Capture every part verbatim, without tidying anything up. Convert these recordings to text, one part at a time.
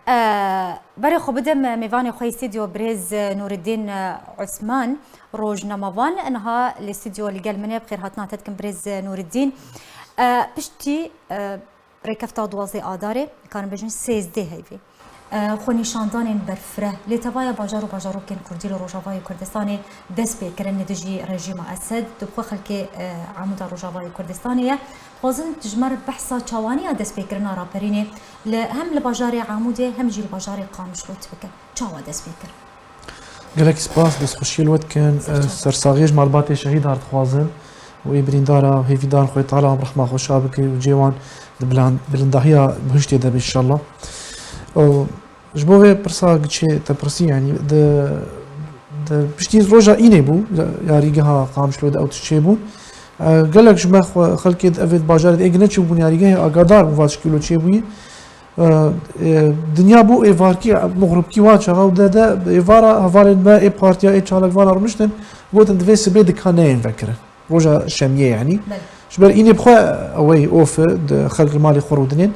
Berê xwe bidim mêvanê xwe yê stûdyo birêz Nûriddîn Osman, rojnamevan. Niha li stûdyo li gel min e, bi xêrhatina te dikim birêz Nûriddîn. Piştî rêkefta duwazdeh Adarê, dikarin bêjin sêzdeh heyvê, xwenîşandanên berfireh li tevaya bajar û bajarokên Kurdî li Rojavayê Kurdistanê dest pê kirin li dijî rejîma Esed. Di xwe xelkê Amûda Rojavayê Kurdistanê ye. Dixwazin tu ji me re behsa çawaniya destpêkirina raperînê li, hem li bajarê Amûdê hem jî li bajarê Qamişlo tu bike. Çawa dest pê kir? Gelek spas, destxweşiyê li we dikin. Sersaxiyê ji malbatê şehîdan dixwazim û ê birîndara hêvîdar Xwedê Teala em rehma xwe şa bike û cê wan di bilan-, bilindahiya bihiştê de be înşallah. Û ji bo vê pirsa giçê te pirsî, yanî di, di piştî roja înê bû, yarîgeha Qamişlo de ew tişt çêbûn. E, gelek ji me xwe, xelkê di evê di bajarê de ê gi neçûbûn yarîgehê, agadar bû va tiştî lo çêbûyî. E, e, dinya bû êvarkî, muxribkî wa çaxa û de, de êvara hevalên me ê partiya, ê çalakvana rûniştin, gotin divê sibê dikan neyên vekirin. Roja şemiyê yanî. Belê. Ji ber înê bi xwe ew ê of e, di xelk li malê xwe rûdinên.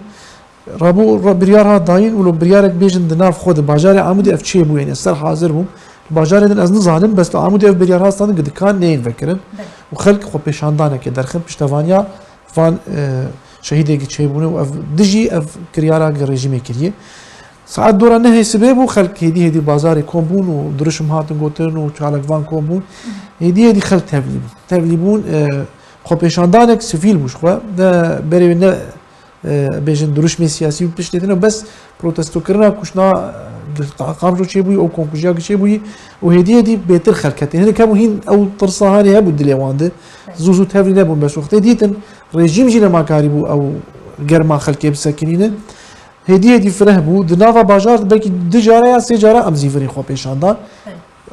Rabû re-, biryar hat dayîn û lo biryarek bêjin di nav xwe de bajarê Amûdê ev çêbûyê ne, ser hazir bûm. Li bajarê din ez nizanim, bes li Amûdê ev biryar hat standin, gi dikan neyên vekirin. Belê. Û xelk xwepêşandanekê derxin piştevaniya van, e, şehîdê gi çêbûne û ev dijî ev kiryara gi rejîmê kiriye. Saet dora nehê sibê bû, xelk hêdî hêdî bazarê kom bûn û dirişim hatin gotin û çalakvan kom bûn. Hêdî hêdî xelk tevlî bûn. Tevlî bûn, e, xwepêşandanek sivîl bû ji xwe. Ne berê wê ne, e, bêjin dirişmê siyasî û piştê din, bes protestokirina kuştina, e, Qamişlo çêbûyî, ew komkujiya gi çêbûyî û hêdî hêdî bêtir xelk hetin. Hinek hebû hîn ew tirsa hanê hebû dilê wan de. Zû zû tevlî nebûn, bes wextê dîtin rejîm jî nema karîbû ew germa xelkê bisekinîne. Hêdî hêdî fireh bû. Di nava bajar de belkî du cara ya sê cara em zîvirî xwe pêşan dan.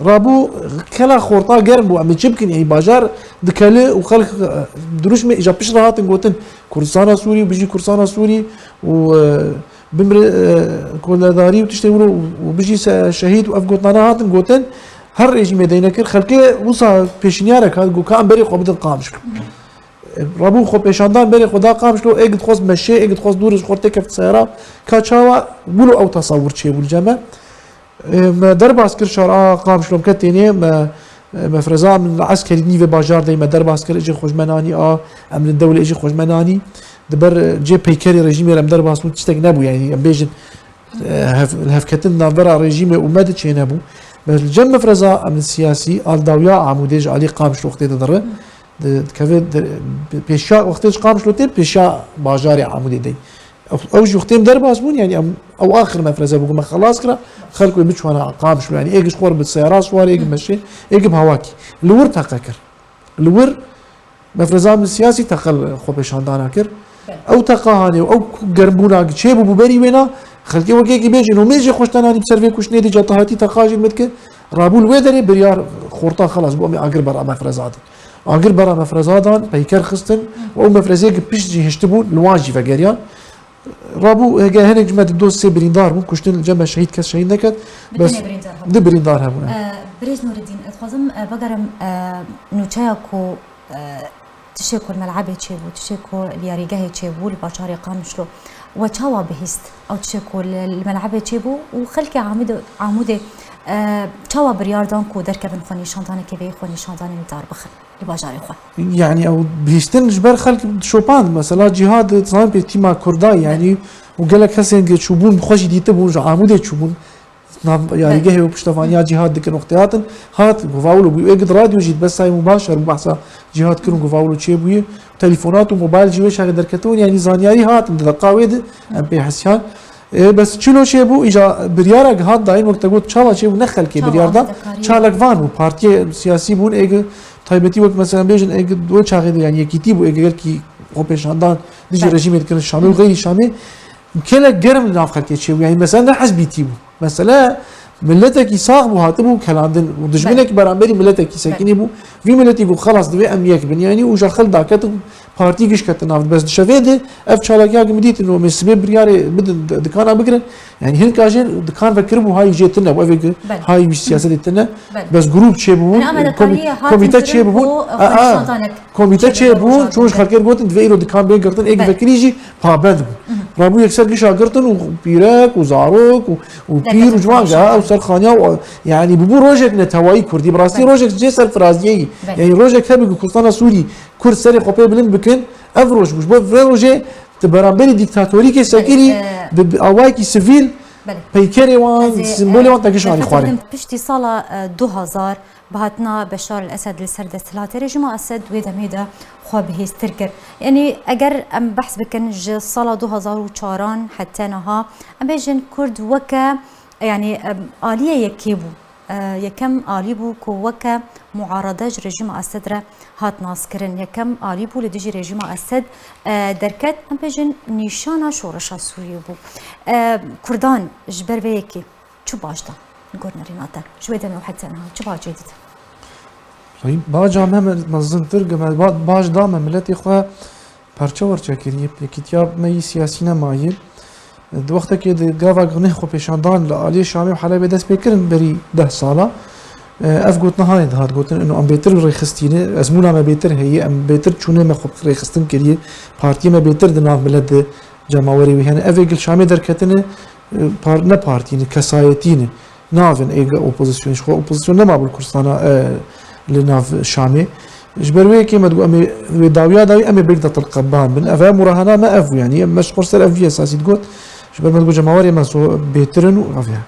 Rabû kela xorta germ bû. Em ê çi bikin? Ey bajar dikele û xelk, e, dirûşmê îja pişt re hatin gotin Kurdistana Sûrî û bijî Kurdistana Sûrî û, e, bimre, e, koledarî û tiştê wilo û, û bijî se-, şehîd û ev gotnana hatin gotin. Her rejîmê deyne kir. Xelkê wisa pêşinyarek hat, got ka em berê xwe bidin Qamişlo. Rabû xwe pêşandan berê xwe da Qamişlo, ê gidxwest meşê, ê gidxwest dûr ji xwe têkeft seyara, ka çawa wilo ew tesawur çêbû li cem me. Ê, me derbas kir şar a Qamişlo, me ketênê, me, me fireza min li eskerî nîvê bajar dey me derbas kir, ê jê xwe ji me nanî a, em li dewlê ê jê xwe ji me nanî. Di ber, e, cê peykerê rejîmê re em derbas bûn, tiştek nebû, yanî em bêjin, e, hev-, hevketin navbera rejîmê û me de çênebû. Bes li cem mefreza em li siyasî, al dawiya Amûdê ji alî Qamişlo wextê de dire. Di, dikeve di, pêşiya wextê ji Qamişlo tên pêşiya bajarê Amûdê dey. Ew, ew jî wextê em derbas bûn, yanî em, ew axir mefreze bû ku me xelas kira, xelk wê biçûna Qamişlo, yanî ê gi ji xwe re bi seyara siwarê, ê gi meşê, ê gi bi hawakî. Li wir teqe kir. Li wir mefreza min siyasî teqe li xwe pêşandana kir. Ew teqa hanê û ew germbûna çêbû bû berî wêna, xelkê wekî yekî bêjin û mêjê xweştenanî bi ser vê kuştinê dî cetahatî teqa jî min dike. Rabû li wê derê biryar xorta xelas bû, em ê agir bera mefreza din. Agir bera mefreza dan, peyker xistin û ew mefrezê ki pişt jî hiştibûn, li wan jî vegeriyan. Rabû, hege hinek ji me di dost sê birîndar bûn, kuştin li cem me şehîd kes şehîd neket. Bi bes tenê birîndar hebûn. Du birîndar hebûn. Ee, Birêz Nûreddîn, ez dixwazim, e, vegerim, e, nûçeya ku, e, tiştê ku li Melebê çêbû, tiştê ku li yarîgehê çêbû, li bajarê Qamişlo. We çawa bihîst? Ew tiştê ku li, li Melebê çêbû û xelkê Amûdê, Amûdê, e, çawa biryar dan ku derkevin xwenîşandanekê vê xwenîşandanê li dar bixin? Li bajarê xwe. Yanî ew bihîstin ji ber xelk şopand. Mesela cîhad, zanîn pê tîma Kurda, yanî û gelek kesên ki çûbûn bi xwe jî dîtibûn, ji Amûdê çûbûn. Nav yarîgehê û piştevaniya cîhad dikin, wextê hatin, hat, gova wilo bû. Ê gid radyo jî dibestayê mubasher bû, behsa cîhad kirin, gova wilo çêbûyî. Telefonat û mobayl jî wê çaxê derketibûn, yanî zanyarî hatin, di deqa wê de, em pê hesiyan. Ê, bes çilo çêbû, îja biryara gihat dayîn, wek te got, çawa çêbû, ne xelkê biryar da, çalakvan bû, partiyê siyasî bûn, ê gi taybetî wek, mesela, bêjin, ê gi wê çaxê de, yanî, yekîtî bû, ê gi gelkî xwepêşandan dijî rejîmê dikirin Şamê û xeyrî Şamê, gelek germ li nav xelkê çêbû, yanî, mesela, ne hizbîtî bû. Mesele miletekî sax bû, hatibû kelandin û dijminekî beramberî miletekî sekinî bû. Vî miletî got, xelas, divê em yek bin, yanî, û ji xel daketin, partî giş ketin nav. Bes di şevê de ev çalakiya ki min dîtin û em ê sibê biryarê bidin, di-, dikana bigirin. Yanî, hinka jê dikan vekiribû, hayî jê tune bû, evê ki hayî wî siyasetê tune. Bes grûp çêbûn, komî-, komîte çêbûn. A, a, komîte çêbûn, çûn ji xelkê gotin, divê îro dikan bê girtin, ê ki vekirî jî pabend bû. Rabû yekser gişa girtin û pîrek û zarok û, û pîr û ciwan, ha, ew ser xaniya û, yanî bûbû rojek netewayî Kurdî. Bi rastî rojek cê serfiraziyê yî. Yanî rojek hebe ku Kurdistana Sûrî Kurd serê xwe pê bilind bikin, ev roj bû. Ji bo vê rojê di beramberî dîktatorîkê sekirî, bi, bi awayekî sivîl, peykerê wan, simbolê wan te gişanî xwarê. Piştî sala, e, du hazar, bi hatina Beşar el-Esed li ser desthilatê, rejîma Esed wê demê de xwe bihêztir kir. Yanî eger em behs bikin ji sala du hazar û çaran hete niha, em bêjin Kurd weke, yanî, em, aliyê yekê bû. E, yekem alî bû ku weke muarede ji rejîma Esed re hat naskirin. Yekem alî bû li dijî rejîma Esed, e, derket, em bêjin nîşana şoreşa Sûriyê bû. E, Kurdan ji ber vê yekê çi baş da li gor nerîna te? Ji wê demê û heta niha çi bacê dide? Tayyîp, baca me me-, mezintir, me ba-, baş da me miletê xwe parçe werçe kiriye. Yekîtiya me yî siyasî nemaye. Di wextekê di gava guneh xwe pêşandan li aliyê Şamê û Helebê dest pê kirin berî deh sala. Ev gotina hanê dihat gotin, ino em bêtir rêxistîne, ezmûna me bêtir heye, em bêtir çûnê me xwe rêxistin kiriye, partiyê me bêtir di nav milet de cemawerê wî hene. Ev ê gil Şamê derketine, e, par-, ne partî ne, kesayetî ne. Navin ê ge-, opozîsyonê. Ji xwe opozîsyon nema li Kurdistana, e, li nav Şamê. Ji ber wê yekê me digot, em ê wê dawiya dawî em ê bêk de tilqeban bin. Ev e murahena me ev bû, yanî em me ji xwe ser ev vî esasî digot. Ji ber me digot cemawerê me so bêtir in û ev e.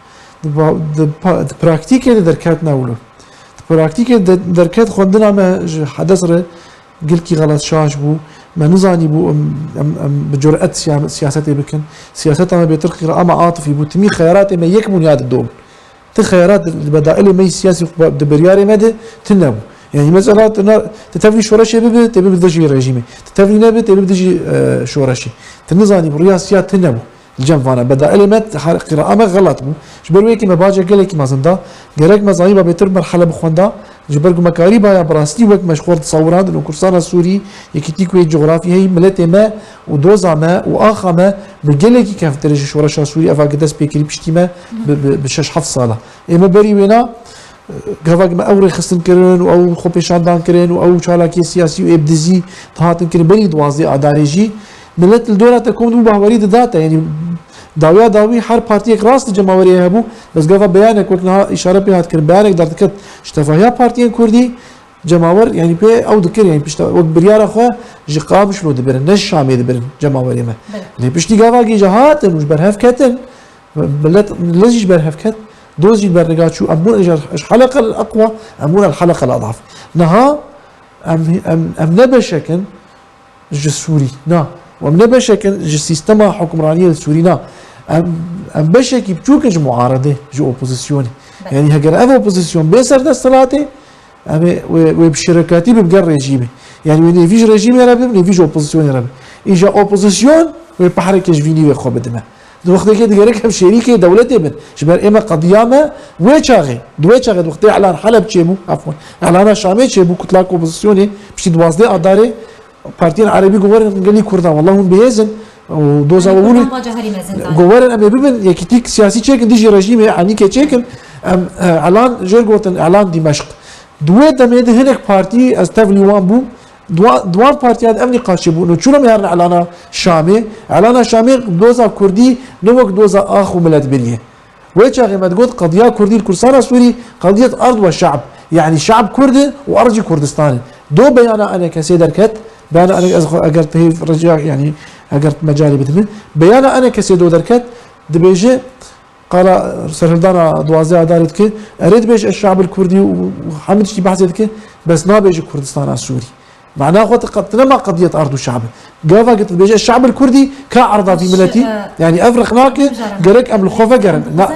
Di ba-, di pa-, di praktîkê de derket ne wilo. Di praktîkê de derket xwendina me ji hedes re Gilkî xelet şaş bû. Me nizanîbû em, em, em bi curet siya-, siyasetê bikin. Siyaseta me bêtir qîra me atifî bû. Timî xeyaratê me yek bûn ya di dom. Ti xeyarat di, di bedailê me yî siyasî xwe di biryarê me de tune bû. Yanî mesela tu na-, tu tevlî şoreşê bibe, tê bibe dijî rejîmê. Tu tevlî nebe, tê bibe dijî, e, şoreşê. Tu nizanîbû, riya siya tune bû. Li cem vana bedailê me her qîraa me xelat bû. Ji ber wê yekê me bacek gelekî mezin da. Gerek me zanîba bêtir merhele bixwenda. Ji ber ku me karîbaya bi rastî wek me ji xwe re disewirandin û Kurdistana Sûrî, yekîtî ku yê cografî heyî, miletê me û doza me û axa me bi gelekî kevtir ji şoreşa Sûrî eva ki dest pê kirî piştî me bi, bi, bi şeş heft sala. Ê me berî wêna, gava me ew rêxistin kirin û ew xwepêşandan kirin û ew çalakiyê siyasî û ê bi dizî dihatin kirin berî duwazdeh Adarê jî, milet li dora te kom dibû bahwerî dida te. Yanî dawiya dawî her partiyek rast li cemaweriyê hebû, bes gava beyanek wek niha îşare pê hat kirin, beyanek derdiket ji tevahiya partiyên Kurdî, cemawer, yanî pê ew dikir, yanî pişta wek biryara xwe ji Qamişlo dibirin, ne ji Şamê dibirin cemawerê me. Belê. Lê piştî gava gîja hatin û ji ber hev ketin, Milet, milet jî ji ber hev ket, doz jî li ber niga çû, em bûn ji, ji heleqe el eqwa, em bûn el heleqe el adaf. Niha em, em, em ne beşek in ji Sûrî, na. Û em ne beşek in ji sîstema hukimraniyê li Sûrî, na. Em, em beşekî biçûk in ji muaredê, ji opozîsyonê. Belê. Yanî heger ev opozîsyon bê ser desthilatê, em ê wê, wê bi şirekatî bi gel rejîmê. Yanî wê nêvî ji rejîmê re bim, nêvî ji opozîsyonê re bim. Îja opozîsyon wê pehrekê ji vî nîvê xwe bidime. Di wextekê de gerek em şêrîkê dewletê bin. Ji ber ême qediya me wê çaxê, di wê çaxê, di wextê Elan Heleb çêbû, efwan, Elana Şamê çêbû, kutlak opozîsyonê, piştî duwazdeh Adarê, partiyên erebî got werin gelî Kurdan, wela hûn bihêz in, û doza we hûn got werin em ê bibin, yekîtîk siyasî çêkin, dijî rejîmê Enîkê çêkin, em, e, Elan jêr gotin, Elan Dîmeşq. Di wê demê de hinek partî, ez tevlî wan bûm, Di wan, di wan partiyan de ev nîqaş çêbû. Û çûna me herin Elana Şamê. Elana Şamê doza Kurdî ne wek doza ax û milet biriye. Wê çaxê me digot qediya Kurdî li Kurdistana Sûrî qediyet erd we şe'b. Yanî şe'b Kurd e û erd jî Kurdistan e. Do beyana ENKSê derket. Beyana ENKS, ez xwe eger tu hêv rica, yanî eger tu mecalê bidin min. Beyana ENKSê do derket, dibêje, Qala serhildana duwazdeh Adarê dike, erê dibêje ez şe'bil Kurdî û hemî tiştî behsê dike, bes nabêje Kurdistana Sûrî. Mana xwe tu qe-, tu nema qediyet erd û şe'b e. Gava ki tu dibêje ez şe'bil Kurdî, ka erda vî miletî, e, yanî ev rexnak e, gerek em li xwe vegerin. Na-